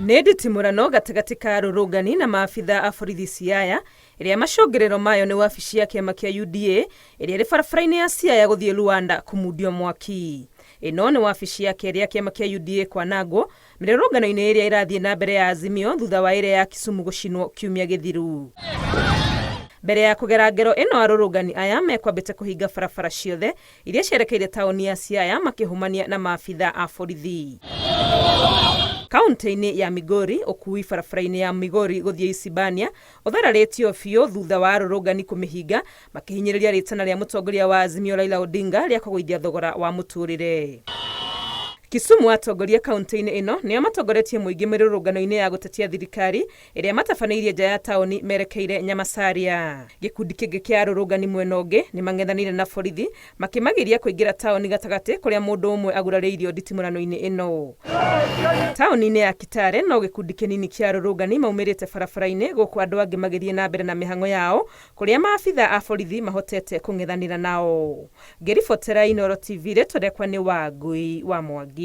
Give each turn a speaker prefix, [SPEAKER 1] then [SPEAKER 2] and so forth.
[SPEAKER 1] Nĩ nditimũrano gatagatĩ ka arũrũngani na maabitha a borithi Siaya ĩrĩa macũngĩrĩro mayo nĩ wabici ya kĩama kĩa UDA ĩrĩa ĩrĩ barabara-inĩ ya Siaya gũthiĩ Luanda kũmundio mwaki. Ĩno nĩ wabici ya kerĩ ya kĩama kĩa UDA kwanangwo mĩrũrũngano-inĩ ĩrĩa ĩrathiĩ na mbere ya Azimio thutha wa ĩrĩa ya Kisumu gũcinwo kiumia gĩthiru. Mbere ya kũgera ngero ĩno arũrũngani aya mekwambĩte kũhinga barabara ciothe iria cierekeire taũni ya Siaya makĩhũmania na maabitha a borithi. Kaunti-inĩ ya Migori, ũkui barabara-inĩ ya Migori gũthiĩ Isibania ũthararĩtio biũ thutha wa arũrũngani kũmĩhinga makĩhinyĩrĩria rĩtana rĩa mũtongoria wa Azimio Raila Odinga rĩa kũgũithia thogora wa mũtũrĩre. Kisumu atongoria kaunti-inĩ ĩno nĩo matongoretie mũingĩ mĩrũrũngano-inĩ ya gũtetia thirikari ĩrĩa matabanĩirie nja ya taũni merekeire Nyamasaria. Gĩkundi kĩngĩ kĩa arũrũngani mwena ũngĩ nĩ mang'ethanĩire na borithi makĩmagiria kũingĩra taũni gatagatĩ kũrĩa mũndũ ũmwe agurarĩirio nditimũrano-inĩ ĩno. Taũni-inĩ ya Kitale no gĩkundi kĩnini kĩa arũrũngani maumĩrĩte barabara-inĩ gũkũ andũ angĩ magĩthiĩ na mbere na mĩhang'o yao kũrĩa maabitha a borithi mahotete kũng'ethanĩra nao. Ngĩribotera Inooro TV rĩtwa rĩakwa nĩ Wangui wa Mwangi.